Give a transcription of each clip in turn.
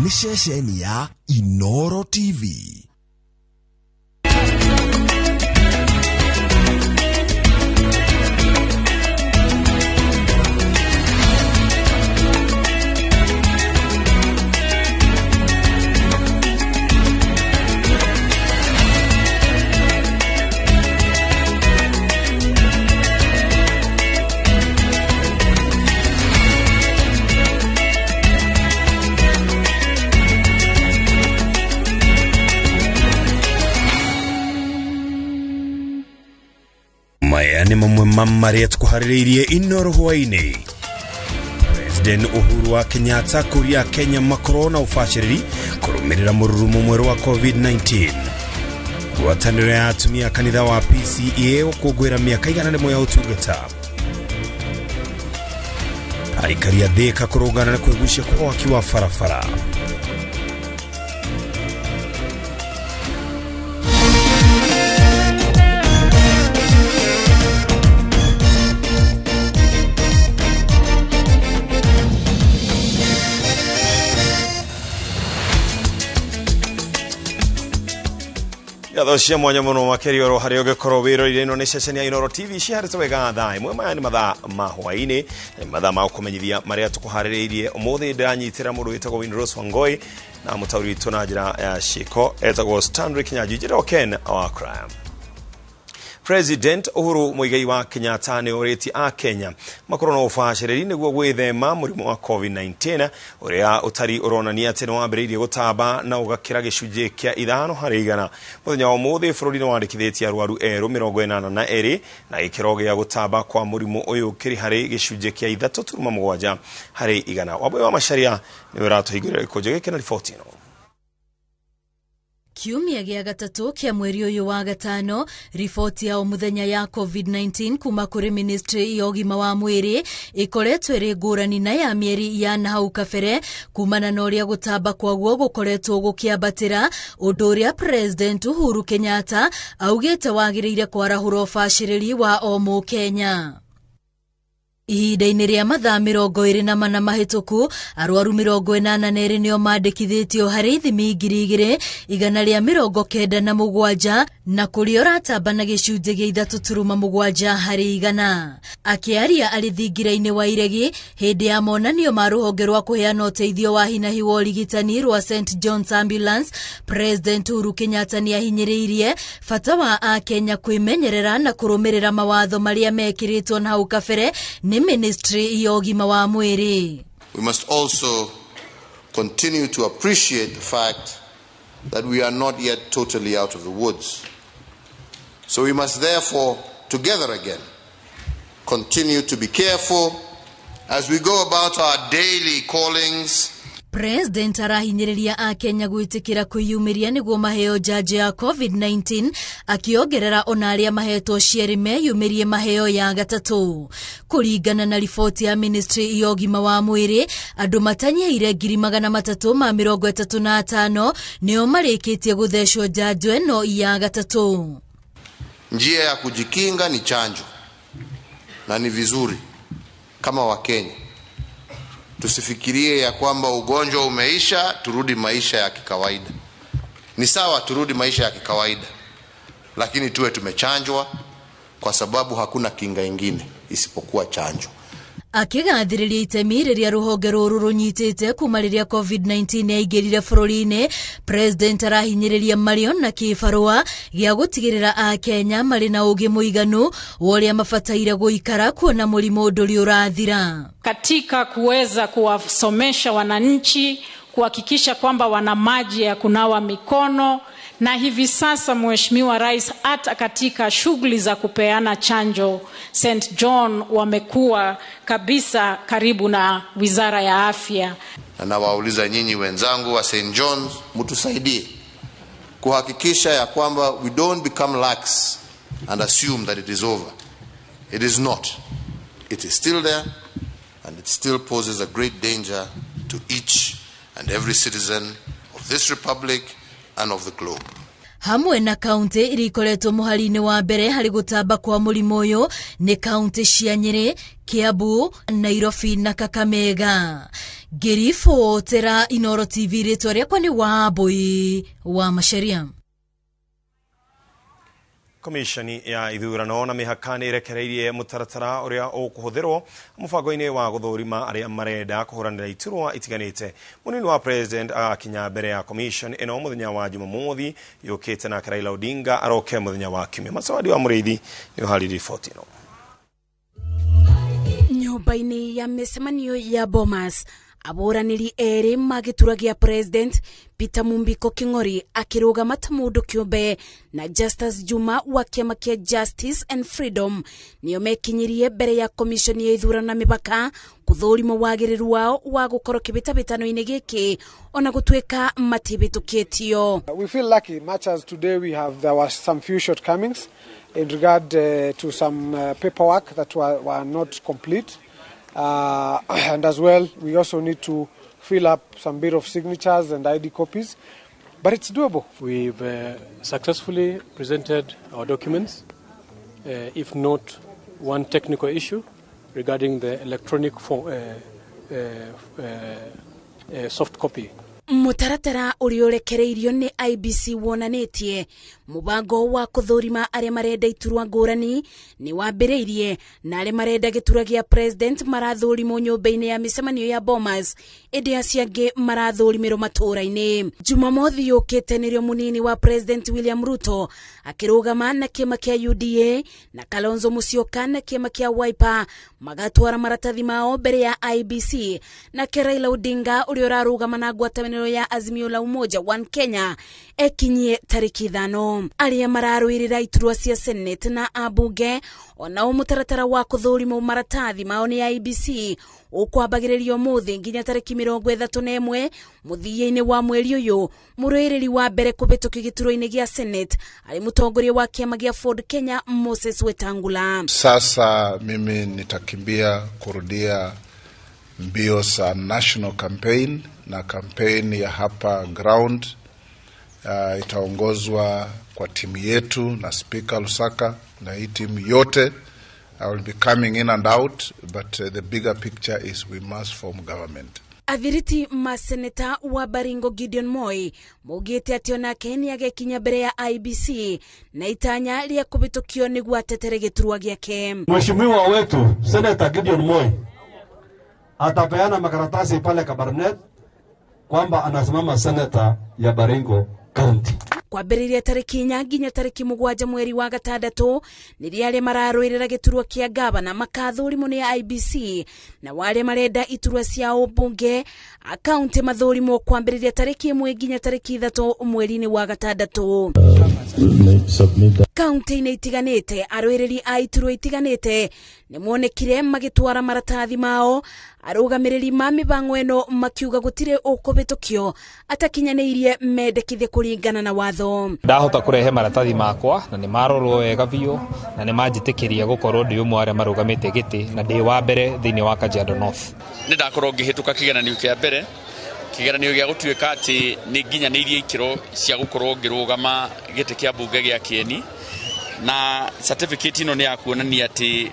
Nĩ ceceni ya Inoro TV. Maya nĩ mamwe ma marĩa tũkũharĩrĩirie Inoro hwaĩ-inĩ. President Uhuru wa Kenyatta kũria Kenya makorwo na ũbacĩrĩri kũrũmĩrĩra mũrurumo mwerũ wa COVID-19. Ngwatanĩro ya atumia kanitha wa PCEA gũkũngũĩra mĩaka 100 ya ũtungata. Aikari a Thika kũrũngana na kwĩgucia kwa waki wa barabara. Ngatho cia mwanya mũno makĩria oro harĩa ũngĩkorwo wĩroire. Ĩno nĩ ceceni ya Inoro TV ciharĩte wega thaa ĩmwe. Maya nĩ mathaa ma hwaĩ-inĩ, nĩ mathaa ma gũkũmenyithia marĩa tũkũharĩrĩirie ũmũthĩ. Ndĩranyitĩra mũndũ wĩtagwo Winrose Wangoi na mũtaũri witũ na njĩra ya ciĩko etagwo Stanley Kinyanjui. Njĩtagwo Ken wa Crime. President Uhuru Muigai wa Kenyatta nĩ orĩtie a Kenya makorwo na ũbacĩrĩri nĩguo gwĩthema mũrimũ wa COVID-19 ũrĩa ũtari ũronania atĩ nĩ wambĩrĩirie gũtamba na ũgakĩra gĩcunjĩ kĩa 5%. Mũthenya wa ũmũthĩ bũrũri nĩ wandĩkithĩtie arwaru erũ 82 na gĩkĩro gĩa gũtamba kwa mũrimũ ũyũ kĩrĩ harĩ gĩcunjĩ kĩa 3.7%. Wambui wa Macharia nĩwe ũratũhingũrĩra gĩkũnjo gĩkĩ na riboti ĩno. Kiumia gĩa gatatũ kĩa mweri ũyũ wa gatano, riboti ya o mũthenya ya COVID-19 kuma kũrĩ ministry ya ũgima wa mwĩrĩ ĩkoretwo ĩrĩ ngũrani na ya mĩeri ya nahau kabere, kumana na ũrĩa gũtamba kwaguo gũkoretwo gũkĩambatĩra, ũndũ ũrĩa President Uhuru Kenyatta augĩte wagĩrĩire kwarahũra ũbacĩrĩri wa o mũkenya. Ihinda-inĩ rĩa mathaa 24 mahĩtũku, arwaru 82 nĩo mandĩkithĩtio harĩ ithimi 2197, na kũrĩa ũratamba na gĩcunjĩ gĩa 3.7%. Akĩaria arĩ thingira-inĩ wa Iregi hĩndĩ ya monanio ma rũhonge rwa kũheana ũteithio wa hinahi wa ũrigitani rwa St John's Ambulance, President Uhuru Kenyatta nĩ ahinyĩrĩirie bata wa akenya kwĩmenyerera na kũrũmĩrĩra mawatho marĩa mekĩrĩtwo na hau kabere nĩ ministry ya ũgima wa mwĩrĩ. We must also continue to appreciate the fact that we are not yet totally out of the woods. So we must therefore, together again, continue to be careful as we go about our daily callings. President arahinyĩrĩria akenya gwĩtĩkĩra kwĩyumĩria nĩguo maheo njanjo ya COVID-19, akĩongerera ona arĩa mahetwo cierĩ meyumĩrie maheo ya gatatũ. Kũringana na riboti ya ministry ya ũgima wa mwĩrĩ, andũ matanyihĩire 335,000 nĩo marĩkĩtie gũthecwo njanjo ĩno ya gatatũ. Njia ya kujikinga ni chanjo, na ni vizuri kama Wakenya tusifikirie ya kwamba ugonjwa umeisha turudi maisha ya kikawaida. Ni sawa turudi maisha ya kikawaida, lakini tuwe tumechanjwa, kwa sababu hakuna kinga ingine isipokuwa chanjo. Akĩgathĩrĩria itemi rĩrĩa rũhonge rũrũ rũnyitĩte kuma rĩrĩa COVID-19 yaingĩrire bũrũri-inĩ, President arahinyĩrĩria marĩo na kĩbarũa gĩa gũtigĩrĩra akenya marĩ na ũgĩ mũiganu wa ũrĩa mabataire gũikara kuona mũrimũ ndũrĩ ũrathira. Katika kuweza kuwasomesha wananchi, kuhakikisha kwamba wana maji ya kunawa mikono, na hivi sasa Mheshimiwa Rais, hata katika shughuli za kupeana chanjo, St John wamekuwa kabisa karibu na Wizara ya Afya. Na nawauliza nyinyi wenzangu wa St John's, mtusaidie kuhakikisha ya kwamba we don't become lax and assume that it is over. It is not. It is still there, and it still poses a great danger to each and every citizen of this republic and of the globe. Hamwe na kaunti iria ikoretwo mũhari-inĩ wa mbere harĩ gũtamba kwa mũrimũ ũyũ nĩ kaunti cia Nyĩrĩ, Kiambu, Nairobi na Kakamega. Ngĩribotera Inooro TV, rĩtwa rĩakwa nĩ Wambui wa Macharia. Komishoni ya ithurano na mĩhaka nĩ ĩrekereirie mũtaratara ũrĩa ũkũhũthĩrwo mũbango-inĩ wa gũthũrima arĩa marenda kũhũranĩra iturwa itiganĩte. Mũnini wa president agakinya mbere ya commission ĩno mũthenya wa Jumamothi yũkĩte, nake Raila Odinga aroke mũthenya wa Kiumia. Macawadi wa Mũrĩithi nĩ ũharĩirie riboti ĩno. Nyũmba-inĩ ya mĩcemanio ya Bomas, abũranĩri erĩ ma gĩturwa gĩa president, Peter Mumbiko King'ori akĩrũgama ta mũndũ kĩũmbe na Justus Juma wa kĩama kĩa Justice and Freedom, nĩo mekinyirie mbere ya komishoni ya ithurano na mĩhaka kũthũrimwo wagĩrĩru wao wa gũkorwo kĩhĩtahĩtano-inĩ gĩkĩ, ona gũtuĩka matihĩtũkĩtio. We feel lucky, much as today we have there were some few shortcomings in regard to some paperwork that were not complete. And as well, we also need to fill up some bit of signatures and ID copies, but it's doable. We've successfully presented our documents, if not one technical issue regarding the electronic form, soft copy. Mũtaratara ũrĩa ũrekereirio nĩ IEBC wonanĩtie mũbango wa kũthũrima arĩa marenda iturwa ngũrani nĩ wambĩrĩirie, na arĩa marenda gĩturwa gĩa president marathũrimwo nyũmba-inĩ ya mĩcemanio ya Bomas, ĩndĩ acio angĩ marathũrimĩrwo matũũra-inĩ. Jumamothi yũkĩte nĩrĩo mũnini wa president William Ruto akĩrũgama na kĩama kĩa UDA na Kalonzo Musyoka na kĩama kĩa Wiper magatwara maratathi mao mbere ya IEBC, nake Raila Odinga ũrĩa ũrarũgama na ngwatanĩro ya Azimio la Umoja One Kenya ekinyie tarĩki 5. Arĩa mararũĩrĩra iturwa cia Senate na ambunge onao mũtaratara wa kũthũrimwo maratathi mao nĩ IEBC ũkwambagĩrĩrio ũmũthĩ nginya tarĩki 31 mũthia-inĩ wa mweri ũyũ. Mũrũĩrĩri wa mbere kũhĩtũkio gĩturwa-inĩ gĩa Senate arĩ mũtongoria wa kĩama gĩa Ford Kenya Moses Wetangula. Sasa mimi nitakimbia kurudia mbio za national campaign na campaign ya hapa ground itaongozwa kwa timu yetu na Speaker Lusaka na hii timu yote. I will be coming in and out, but the bigger picture is we must form government. Athiriti maseneta wa Baringo Gideon Moi maugĩte atĩ onake nĩagekinya mbere ya IEBC na itanya rĩa kũhĩtũkio nĩguo atetere gĩturwa gĩake. Mheshimiwa wetu Senator Gideon Moi atapeana makaratasi pale Kabarnet kwamba anasimama seneta ya Baringo County. Kwambĩrĩria tarĩki 4 nginya tarĩki 7 mweri wa gatandatũ nĩrĩo arĩa mararũĩrĩra gĩturwa kĩa gavana makathũrimwo nĩ IEBC, na arĩa marenda iturwa cia ũmbunge akaunti mathũrimwo kwambĩrĩria tarĩki 1 nginya tarĩki 3 mweri-inĩ wa gatandatũ. Kaunti-inĩ itiganĩte arũĩrĩri a iturwa itiganĩte nĩmonekire magĩtwara maratathi mao, arũgamĩrĩri ma mĩbango ĩno makiuga gũtirĩ ũkũhĩtũkio atakinyanĩirie mendekithia kũringana na watho. Ndahota kũrehe maratathi makwa na nĩ marorwo wega biũ na nĩ manjĩtĩkĩria gũkorwo ndĩ ũmwe arĩa marũgamĩte gĩtĩ na ndĩ wa mbere thĩinĩ wa Kajiado North. Nĩ ndakorwo ngĩhĩtũka kĩgeranio kĩa mbere, kĩgeranio gĩa gũtuĩka atĩ nĩ nginyanĩirie ikĩro cia gũkorwo ngĩrũgama gĩtĩ kĩa mbunge gĩa Kieni, na certificate ĩno nĩ ya kuonania atĩ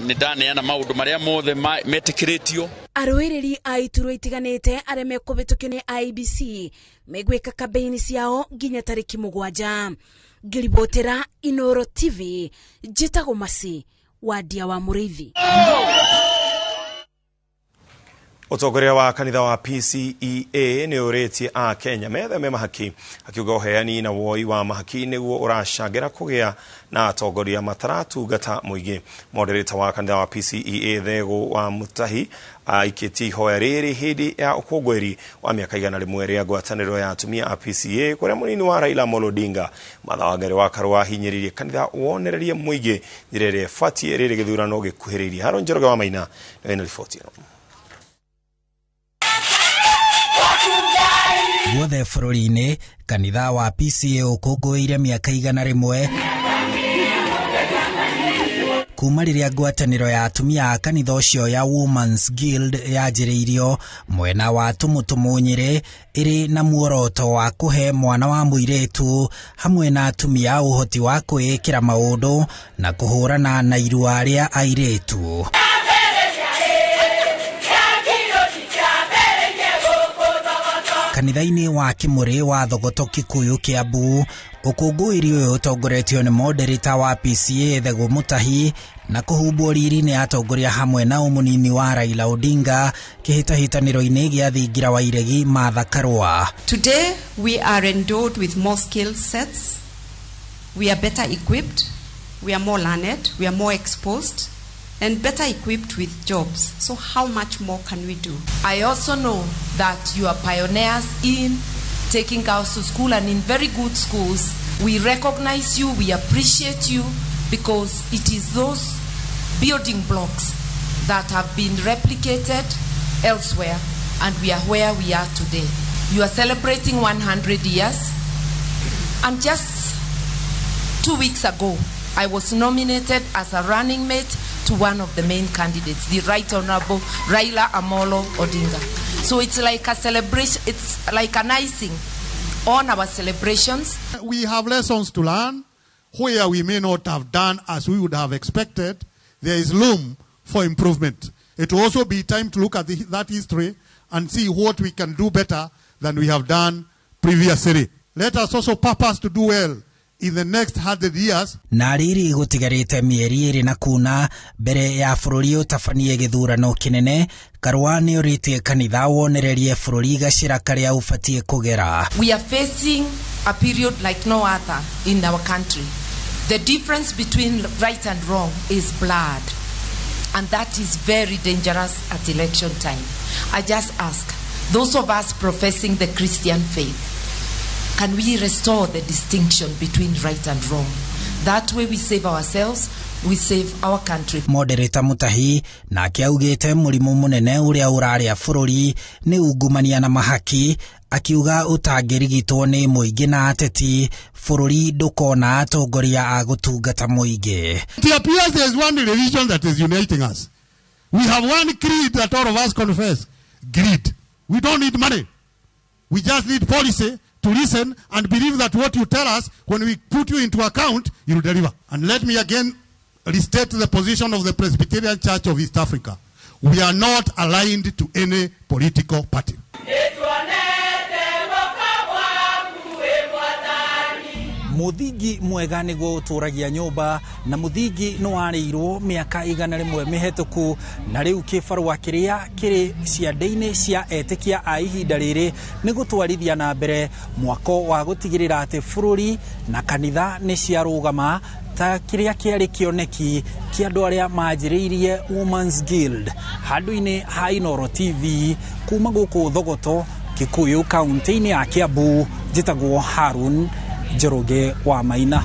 nĩ ndaneana maũndũ marĩa mothe metĩkĩrĩtio. Arũĩrĩri a iturwa itiganĩte arĩa mekũhĩtũkio nĩ IEBC megwĩka kambeini ciao nginya tarĩki 7. Ngĩribotera Inooro TV, njĩtagwo Masi Wandia wa Mũrĩithi. Ũtongoria wa kanitha wa PCEA nĩ ũrĩtie a Kenya metheme mahaki, akiuga ũheani na woi wa mahaki nĩguo ũracangĩra kũgĩa na atongoria mataratungata mũingĩ. Moderator wa kanitha wa PCEA Thegũ wa Mutahi aikĩtie ihoya rĩrĩ hĩndĩ ya ũkũngũĩri wa mĩaka 100 rĩa ngwatanĩro ya atumia a PCEA kũrĩa mũnini wa Raila Amolo Odinga Martha Wangari wa Karũa ahinyĩrĩirie kanitha wonererie mũingĩ njĩra ĩrĩa ĩbatiĩ rĩrĩ gĩthurano gĩkuhĩrĩirie. Haron Njoroge wa Maina nĩwe na riboti ĩno. Guothe bũrũri-inĩ kanitha wa PCEA ũkũngũĩire mĩaka 100 kuma rĩrĩa ngwatanĩro ya atumia a kanitha ũcio ya Women's Guild yanjĩrĩirio mwena wa Tumutumu Nyĩrĩ ĩrĩ na muoroto wa kũhe mwana wa mũirĩtu hamwe na atumia ũhoti wa kwĩĩkĩra maũndũ na kũhũrana na irua rĩa airĩtu. Kanitha-inĩ wa Kĩmũrĩ wa Thogoto Kikuyu Kiambu. Ũkũngũĩri ũyũ ũtongoretio nĩ moderator wa PCA Thegũ Mutahi na kũhumbwo riri nĩ atongoria hamwe na mũnini wa Raila Odinga kĩhĩtahĩtanĩro-inĩ gĩa thingira wa iregi Martha Karua. Today we are endowed with more skill sets, we are better equipped, we are more learned, we are more exposed and better equipped with jobs. So how much more can we do? I also know that you are pioneers in taking girls to school and in very good schools. We recognize you, we appreciate you, because it is those building blocks that have been replicated elsewhere, and we are where we are today. You are celebrating 100 years, and just 2 weeks ago, I was nominated as a running mate to one of the main candidates, the Right Honorable Raila Amolo Odinga. So it's like a celebration, it's like an icing on our celebrations. We have lessons to learn where we may not have done as we would have expected. There is room for improvement. It will also be time to look at that history and see what we can do better than we have done previously. Let us also purpose to do well in the next 100 years. Na riri gutigarite mieri iri na kuna mbere ya bururi utabanie githurano kinene, Karua ni uritie kanitha wonererie bururi gacira karia ubatie kugera. We are facing a period like no other in our country. The difference between right and wrong is blood, and that is very dangerous at election time. I just ask those of us professing the Christian faith, can we restore the distinction between right and wrong? That way we save ourselves, we save our country. Moderator Mutahi nake augite murimu munene uria uraria bururi ni ungumania na mahaki, akiuga utangirigitwo ni muingi na ateti bururi ndukona atongoria a gutungata muingi. It appears there is one religion that is uniting us. We have one creed that all of us confess: greed. We don't need money. We just need policy to listen and believe that what you tell us, when we put you into account, you'll deliver. And let me again restate the position of the Presbyterian Church of East Africa. We are not aligned to any political party. Muthingi mwega niguo uturagia nyumba na muthingi no warĩirwo mĩaka 100 mĩhetũku na rĩu kĩbarũa kĩrĩa kĩrĩ ciande-inĩ cia etĩkia a ihinda rĩrĩ nĩ gũtwarithia na mbere mwako wa gũtigĩrĩra atĩ bũrũri na kanitha nĩ ciarũgama ta kĩrĩa kĩarĩ kĩoneki kĩa andũ arĩa manjĩrĩirie Women's Guild. Handũ-inĩ ha Inooro TV kuma gũkũ Thogoto, Kikuyu, kaunti-inĩ ya Kiambu, njĩtagwo Harun Njoroge wa Maina.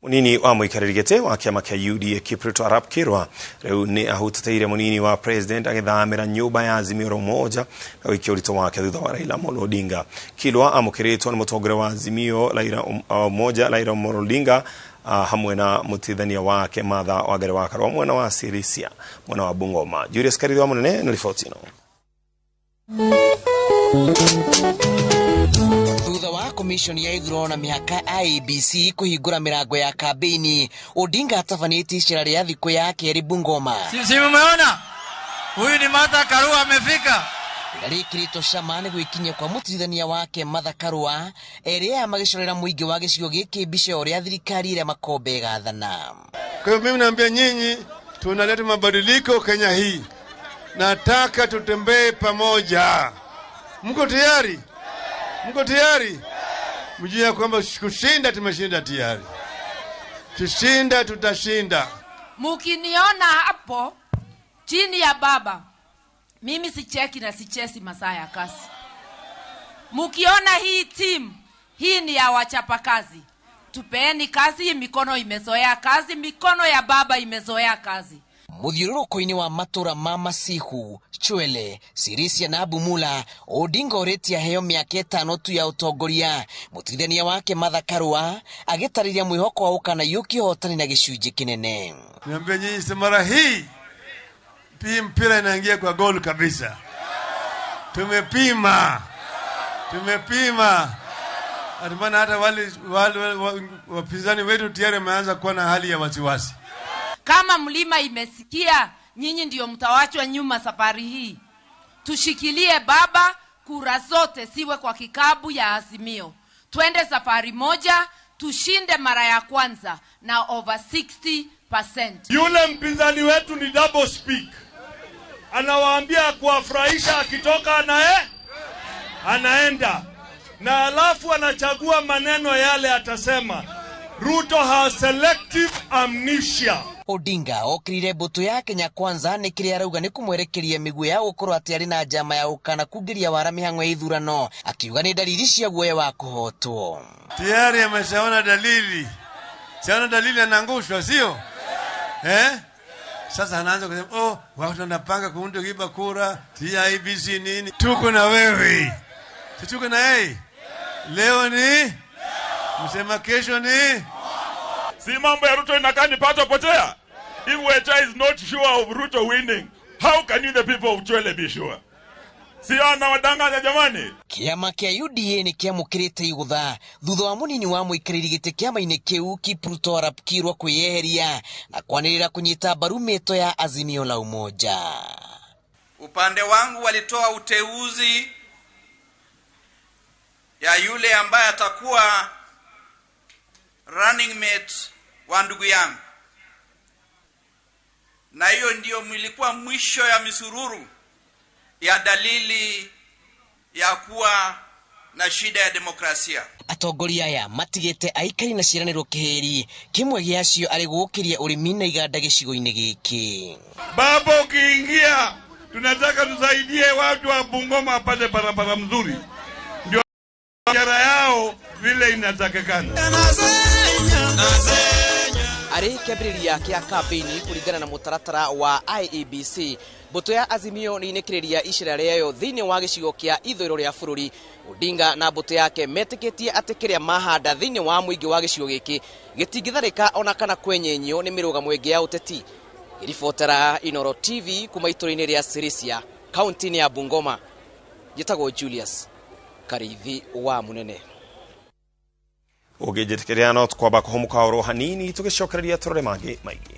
Munini wa muikarĩri gĩtĩ wa kĩama kĩa UDA Kipruto Arap Kirwa rĩu nĩ ahutatĩire munini wa president agĩthamĩra nyũmba ya Azimio la Umoja na gũikia ũritũ wake thutha wa Raila Amolo Odinga. Kirwa amũkĩrĩtwo nĩ mũtongoria wa Azimio la Umoja Raila Amolo Odinga hamwe na mũteithania wake Martha Wangari wa Karua mwena wa Sirisia mwena wa Bungoma. Julius Karitho wa Munene na riboti ĩno. Thutha wa commission ya ithurano na mĩhaka IEBC kũhingũra mĩrango ya kambĩini, Odinga atabanĩtie icera rĩa thikũ ya kerĩ Bungoma. Si mumeona huyu ni Martha Karua amefika. Rĩkĩrĩtwo cama nĩ gwĩkinyia kwa mũtirithania wake Martha Karua erĩ aya magĩcorera mũingĩ wa gĩcigo gĩkĩ mbica ũrĩa thirikari ĩrĩa makombe ĩgathana. Kwa hiyo mimi naambia nyinyi tunaleta mabadiliko Kenya hii. Nataka tutembee pamoja. Mko tayari? Mko tayari? Mjue kwamba kushinda tumeshinda tayari. Tushinda tutashinda. Mukiniona hapo chini ya baba, mimi sicheki na sichesi masaa ya kazi. Mukiona hii team, hii ni ya wachapa kazi. Tupeeni kazi, mikono imezoea kazi, mikono ya baba imezoea kazi. Muthiũrũrũko-inĩ wa matũra ma Masihu, Chwele, Sirisia na Bumula, Odinga ũrĩtie aheo mĩaka 5 tu ya ũtongoria. Mũtuithania wake Martha Karua agĩtarĩria mwĩhoko wa ũkanaiyũkia ũhotani na gĩcunjĩ kĩnene. Niambie nyinyi, mara hii pia mpira inaingia kwa goal kabisa. Tumepima. Tumepima. Maana hata wale wapinzani wetu tayari wameanza kuwa na hali ya wasiwasi. Kama mlima imesikia, nyinyi ndio mtawachwa nyuma safari hii. Tushikilie baba, kura zote siwe kwa kikabu ya Azimio. Twende safari moja, tushinde mara ya kwanza na over 60%. Yule mpinzani wetu ni double speak, anawaambia kuwafurahisha, akitoka anaenda na alafu anachagua maneno yale atasema. Ruto has selective amnesia. Odinga okirire mbũtũ ya Kenya Kwanza nĩ kĩrĩa arauga nĩ kũmwerekeria mĩguĩ ya gũkorwo atĩ arĩ na njama ya gũkana kungĩria wara mĩhang'o ya ithurano, akiuga nĩ dalili cia guoya wa kũhotwo. Tayari ameshaona dalili, siona dalili anaangushwa, sio eh? Sasa anaanza kusema oh, watu wanapanga kuunda kiba kura TIBC nini. Tuko na wewe, si tuko na yeye. Leo ni msema, kesho ni Si mambo ya Ruto inakaa ni pato potea. If Wecha is not sure of Ruto winning, how can you the people of Chwele be sure? Si anawadanganya jamani? Kĩama kĩa UDA nĩ kĩamũkĩrĩte igũtha thutha wa mũnini wa mũikarĩri gĩtĩ kĩama-inĩ kĩu Kipruto arap Kirwa kwĩyeheria na kwanĩrĩra kũnyita mbaru mĩto ya Azimio la Umoja. Upande wangu walitoa uteuzi ya yule ambaye atakuwa running mate wa ndugu yangu, na hiyo ndiyo ilikuwa mwisho ya misururu ya dalili ya kuwa na shida ya demokrasia. Atongoria aya matigĩte aikari na ciĩranĩro kĩhĩri kĩmwe gĩacio arĩ gũũkĩria ũrĩmi na iganda gĩcigo-inĩ gĩkĩ. Baba, ukiingia tunataka tusaidie watu wa Bungoma wapate barabara mzuri, ndio biashara yao vile inatakikana. Arĩ kĩambĩrĩria kĩa kambĩini kũringana na mũtaratara wa IEBC, mbũtũ ya Azimio nĩ inĩkĩrĩria icera rĩayo thĩinĩ wa gĩcigo kĩa ithũĩro rĩa bũrũri. Odinga na mbũtũ yake metĩkĩtie atĩ kĩrĩa mahanda thĩinĩ wa mũingĩ wa gĩcigo gĩkĩ gĩtingĩtharĩka ona kana kwenyenyio nĩ mĩrũgamo ĩngĩ ya ũteti. Ngĩribotera Inoro TV kuma itũra-inĩ rĩa Sirisia, kaunti-inĩ ya Bungoma, njĩtagwo Julius Kariithi wa Munene. Ũngĩnjĩtĩkĩria no twamba kũhũmũka oro hanini tũgĩcokereria tũrore mangĩ maingĩ.